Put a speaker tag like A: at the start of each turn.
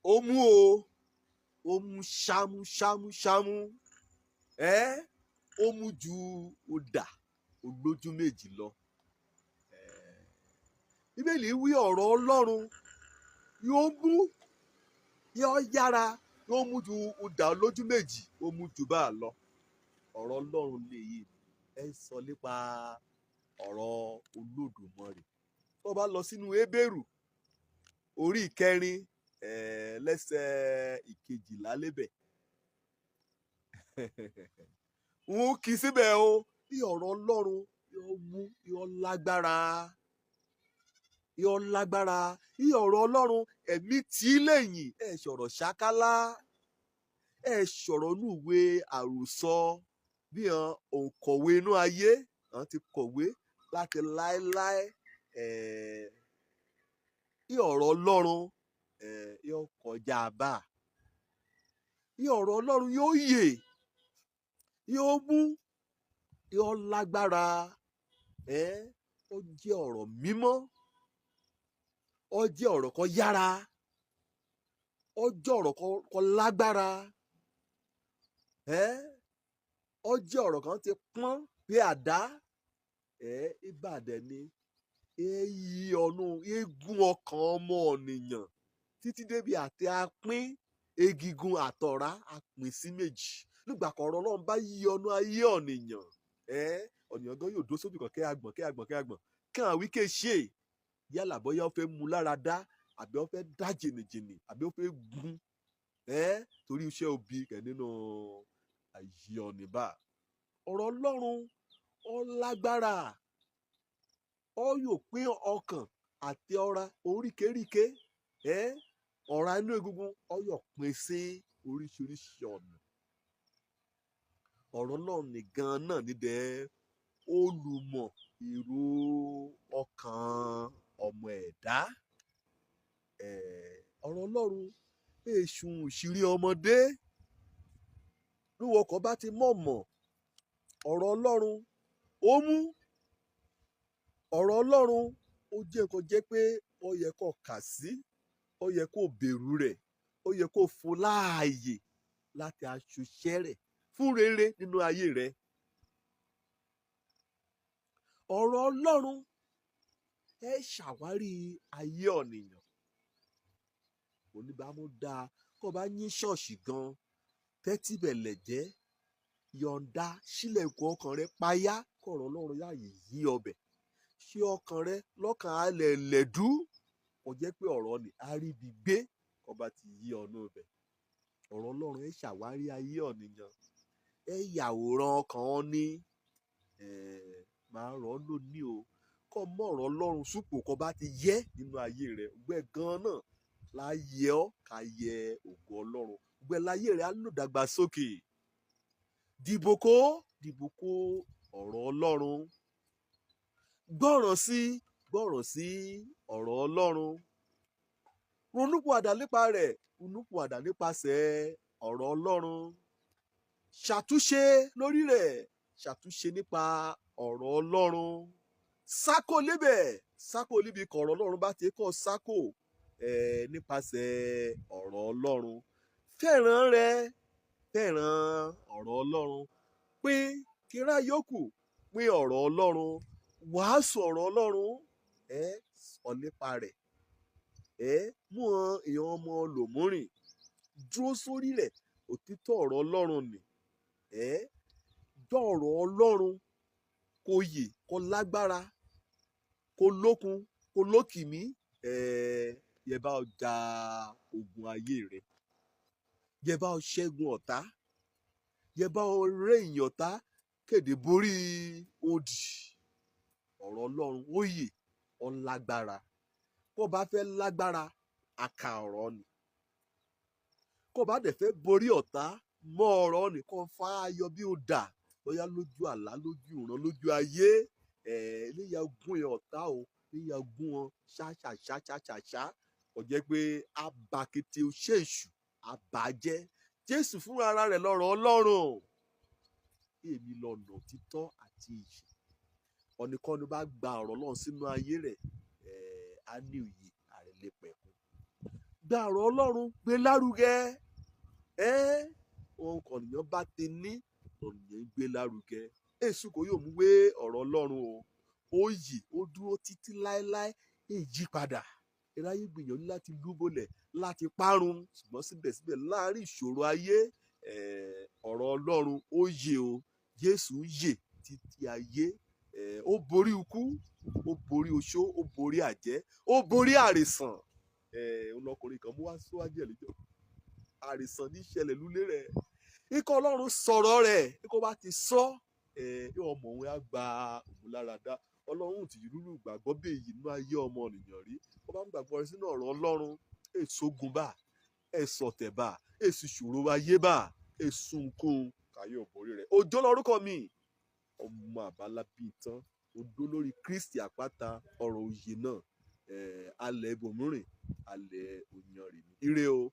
A: Ó mú o, ó mú ṣámú ṣámú ṣámú. Ẹ́ ó mú ju ọ̀dà olójú méjì lọ. Bíbélì wí ọ̀rọ̀ Ọlọ́run yóò mú, yóò yára, yóò mú ju ọ̀dà olójú méjì, ó mú ju bá a lọ. Ọ̀rọ̀ Ọlọ́run lèyí ẹ ń sọ nípa ọ̀rọ̀ Olódùmarè. Tó bá lọ sínú Hébérù orí ìkẹrin lẹ́sẹ̀ ìkejìlá lébẹ̀, n ó kì í síbẹ̀ o. Bí ọ̀rọ̀ Ọlọ́run yóò mú, yóò lágbára, yóò lágbára. Bí ọ̀rọ̀ Ọlọ́run ẹ̀mí tí lẹ́yìn ẹ̀ sọ̀rọ̀ ṣákálá, ẹ̀ sọ̀rọ̀ inú ìwé àròsọ bí hàn òǹkọ̀wé inú ayé hàn ti kọ̀wé láti láéláé. Bí ọ̀rọ̀ Ọlọ́run yóò kọjá bá, bí ọ̀rọ̀ Ọlọ́run yóò yè, yóò mú, yóò lágbára. Ó jẹ́ ọ̀rọ̀ mímọ́, ó jẹ́ ọ̀rọ̀ kan yára, ó jẹ́ ọ̀rọ̀ kan lágbára, ó jẹ́ ọ̀rọ̀ kan ti pọ́n bí àdá. Ìbàdàn ni èyí ọ̀nù eégún ọkàn ọmọ ènìyàn títí débi àti apín egigun àtọ̀rá apín sí méjì. Nígbà kan ọ̀rọ̀ Ọlọ́run bá yí ọ̀nà ayé ọ̀nìyàn, ọ̀nìyàn gan yóò dó sójú kan kẹ́ àgbọ̀n kẹ́ àgbọ̀n kẹ́ àgbọ̀n kí àwọn wíkẹ́ ṣe yálà bóyá ó fẹ́ mú lára dá, àbí ó fẹ́ dá jìnnìjìnnì, àbí ó fẹ́ gun torí iṣẹ́ òbí kẹ̀ nínú ayé ọ̀nìbà. Ọ̀rọ̀ Ọlọ́run ó lágbára, ó yóò pín ọkàn àti ọ̀ra oríkèéríkèé, ọ̀ra inú egungun ó yóò pín sí oríṣiríṣi ọ̀nà. Ọ̀rọ̀ Ọlọ́run nìgan náà nídẹ̀ olùmọ̀ èrò ọkàn ọmọ ẹ̀dá. Ọ̀rọ̀ Ọlọ́run èṣù ìṣírí ọmọdé lúwọ kọ́ bá ti mọ̀mọ̀ ọ̀rọ̀ Ọlọ́run ó mú. Ọ̀rọ̀ Ọlọ́run ó jẹ́ nǹkan jẹ́ pé ó yẹ kó kà sí, ó yẹ kó bẹ̀rù rẹ̀, ó yẹ kó fún láàyè láti aṣoṣẹ́ rẹ̀ fún rere nínú ayé rẹ̀. Ọ̀rọ̀ Ọlọ́run ẹ ṣàwárí ayé ọ̀nìyàn. Oníbàámu dáa kó bá yín ṣọ́ọ̀ṣì gan, tẹ́tí bẹ̀lẹ̀ jẹ́, yọ̀ǹda sílẹ̀kùn ọkàn rẹ payá kọ̀rọ̀ Ọlọ́run yáàyè yí ọbẹ̀. Ṣé ọkàn rẹ lọ́kàn alẹ̀ lẹ̀dú kò jẹ́ pé ọ̀rọ̀ ni àríbi gbé kó bá ti yí ọ̀nà ọbẹ̀. Ọ̀rọ̀ Ọlọ́run ẹ ṣàwárí ayé ọ̀nìyàn, ẹ yàwòrán ọkàn ọ ní máa rọ̀ ọ́ lónìí o. Kọ́ mọ́ ọ̀rọ̀ Ọlọ́run súpò kó bá ti yẹ nínú ayé rẹ, gbẹ gan náà láyé ọ́ ká yẹ ògo Ọlọ́run, gbẹ láyé rẹ á lò dàgbàsókè. Dìbò kó, dìbò kó ọ̀rọ̀ Ọlọ́run, gbọ́ràn sí, gbọ́ràn sí ọ̀rọ̀ Ọlọ́run, ronúpìwàdà nípa rẹ̀, ronúpìwàdà nípasẹ̀ ọ̀rọ̀ Ọlọ́run, ṣàtúnṣe lórí rẹ̀, ṣàtúnṣe nípa ọ̀rọ̀ Ọlọ́run, sákò níbẹ̀, sákò níbi kọ̀ọ̀rọ̀ Ọlọ́run bá ti kọ́ sákò nípasẹ̀ ọ̀rọ̀ Ọlọ́run. Fẹ́ràn rẹ, fẹ́ràn ọ̀rọ̀ Ọlọ́run, pín kíra yòókù, pín ọ̀rọ̀ Ọlọ́run, wàásù ọ̀rọ̀ Ọlọ́run, sọ nípa rẹ̀, mú èèyàn ọmọ lòmúrìn dúró sórí rẹ̀. Òtítọ́ ọ̀rọ̀ Ọlọ́run ni gbọ́ ọ̀rọ̀ Ọlọ́run kó yè, kó lágbára, kó lókun, kó lókìmí. Yẹ bá ọ ja ogun ayé rẹ, yẹ bá ọ ṣẹ́gun ọ̀tá, yẹ bá ọ rẹ́yìn ọ̀tá kéde borí odi. Ọ̀rọ̀ Ọlọ́run ó yè, ó lágbára. Kó bá fẹ́ lágbára, àkà ọ̀rọ̀ ni. Kó bá dẹ̀ fẹ́ borí ọ̀tá, mọ́ ọ̀rọ̀ ni kó fa ayọ̀ bí ó dà bóyá lójú àlá, lójú ìran, lójú ayé. Léyà gún yẹn ọ̀tá o, léyà gún wọn ṣáṣàṣàṣàṣà. Kò jẹ́ pé abakété ṣèṣù àbàjẹ́. Jésù fúnra ara rẹ̀ lọ́rọ̀ Ọlọ́run. Èmi lọ̀nà òtítọ́ àti ìyè. Ọ̀nìkọ́ni bá gba ọ̀rọ̀ Ọlọ́run sínú ayé rẹ̀, á ní òye àrẹ̀lẹ̀pẹ̀kun. Gba Gba ọ̀rọ̀ Ọlọ́run gbé lárugẹ. Ohun kọ̀nìyàn bá ti ní ọ̀nìyàn ń gbé lárugẹ. Èṣù kò yóò mú wé ọ̀rọ̀ Ọlọ́run o. Ó yè, ó dúró títí láéláé, èyí padà. Iráyé gbìyànjú láti lúbọlẹ̀, láti parun, ṣùgbọ́n síbẹ̀síbẹ̀ láàrin ìṣòro ayé, ọ̀rọ̀ Ọlọ́run ó yè o. Jésù yè títí ayé. Ó borí ikú, ó borí oṣó, ó borí àjẹ́, ó borí àrìsàn. Ọlọ́kùnrin kan mú wá síwájú ẹ̀ lẹ́jọ́. Àrìsàn ní ṣẹlẹ̀ lulé rẹ̀. Ikọ̀ Ọlọ́run sọ̀rọ̀ rẹ̀, ikọ̀ bá ti sọ, ọmọ òun á gba òun lára dá. Ọlọ́run ti rúrú gbàgbọ́ bí èyí nínú ayé ọmọ ènìyàn rí. Ó bá ń gbàgbọ́ rẹ sínú ọ̀rọ̀ Ọlọ́run, èso gun bá, èso ọ̀tẹ̀ bá, èso ìṣòro ayé bá, èso nǹkan kàyé òbórí rẹ̀. Òjó lorúkọ mi, ọmọ àbálá bíi tán, odó lórí Kristi àpáta ọ̀rọ̀ òye náà, alẹ́ ibòmírìn, alẹ́ òyìnbó rè mí. Ire o.